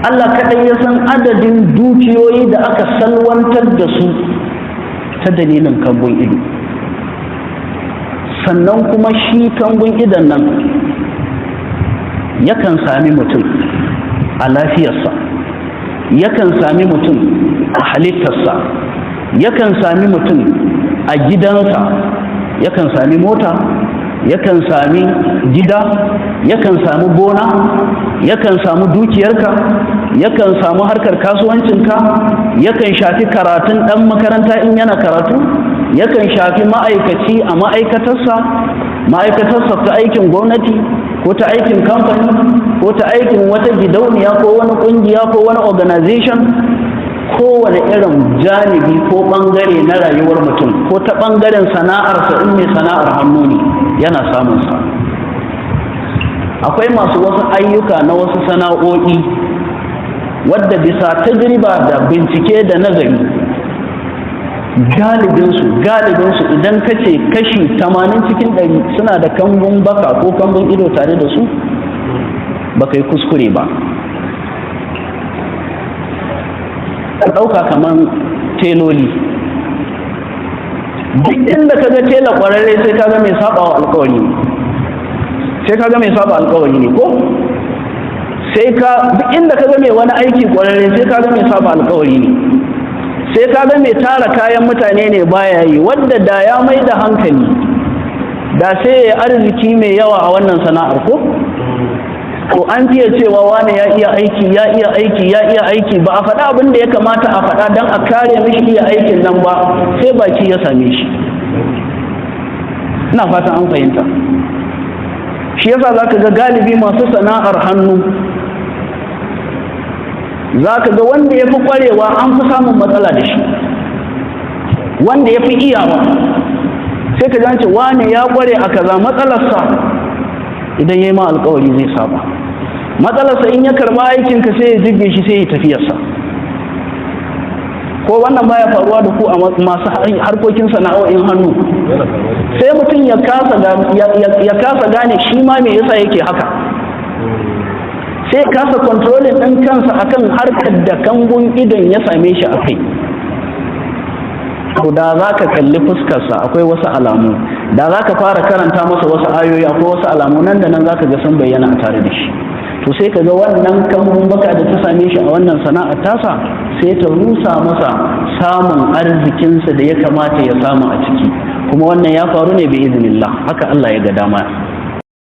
Allah kaɗai ya san adadin dukiyoyi da aka salwantar da su ta dalilin kambun ido. Sannan kuma shi kambun idon nan yakan sami mutum a lafiyarsa, yakan sami mutum a halittarsa, yakan sami mutum a gidansa, yakan sami mota, yakan sami gida, yakan sami gona, yakan samu dukiyarka, yakan samu harkar kasuwancinka, yakan shafi karatun ɗan makaranta in yana karatu, yakan shafi ma'aikaci a ma'aikatarsa, ma'aikatarsa ta aikin gwamnati ko ta aikin kamfani ko ta aikin wata gidauniya ko wani ƙungiya ko wani organization. Kowane irin janibi ko ɓangare na rayuwar mutum, ko ta ɓangaren sana'arsa in mai sana'ar hannu ne, yana samun sa. Akwai masu wasu ayyuka na wasu sana'o'i wadda bisa tajriba da bincike da nazari, galibinsu, idan ka ce kashi 80 cikin 100 suna da kambun baka ko kambun ido tare da su, ba kai kuskure ba. Ka ɗauka kamar teloli. Duk inda ka ga tela ƙwararre, sai ka ga mai saba wa alkawari ne, sai ka ga mai saba alkawari ne, ko sai ka duk inda ka ga mai wani aiki ƙwararre, sai ka ga mai saba alkawari ne, sai ka ga mai tara kayan mutane ne baya yi, wadda da ya mai da hankali da sai ya arziki mai yawa a wannan sana'ar. Ko to an fiye cewa wane ya iya aiki, ya iya aiki, ya iya aiki, ba a faɗa abin da ya kamata a faɗa don a kare mishi iya aikin nan ba, sai baki ya same shi. Ina fatan an fahimta. Shi yasa za ka ga galibi masu sana'ar hannu, za ka ga wanda ya fi ƙwarewa an fi samun matsala da shi. Wanda ya fi iyawa, sai ka ji wane ya ƙware a kaza, matsalarsa idan ya yi ma alkawari zai saba, matsalarsa in ya karba aikinka sai ya jibge shi, sai ya tafiyarsa. Ko wannan baya faruwa da ku a masu harkokin sana'o'in hannu? Sai mutum ya kasa gane shi ma me yasa yake haka, sai ya kasa controlling ɗin kansa akan harkar da kambun idon ya same shi a kai. To da za ka kalli fuskarsa, akwai wasu alamu. Da za ka fara karanta masa wasu ayoyi, akwai wasu alamu, nan da nan za ka ga sun bayyana a tare da shi. To sai ka ga wannan kambun baka da ta same shi a wannan sana'ar tasa, sai ta rusa masa samun arzikinsa da ya kamata ya samu a ciki. Kuma wannan ya faru ne bi iznillah, haka Allah ya ga dama.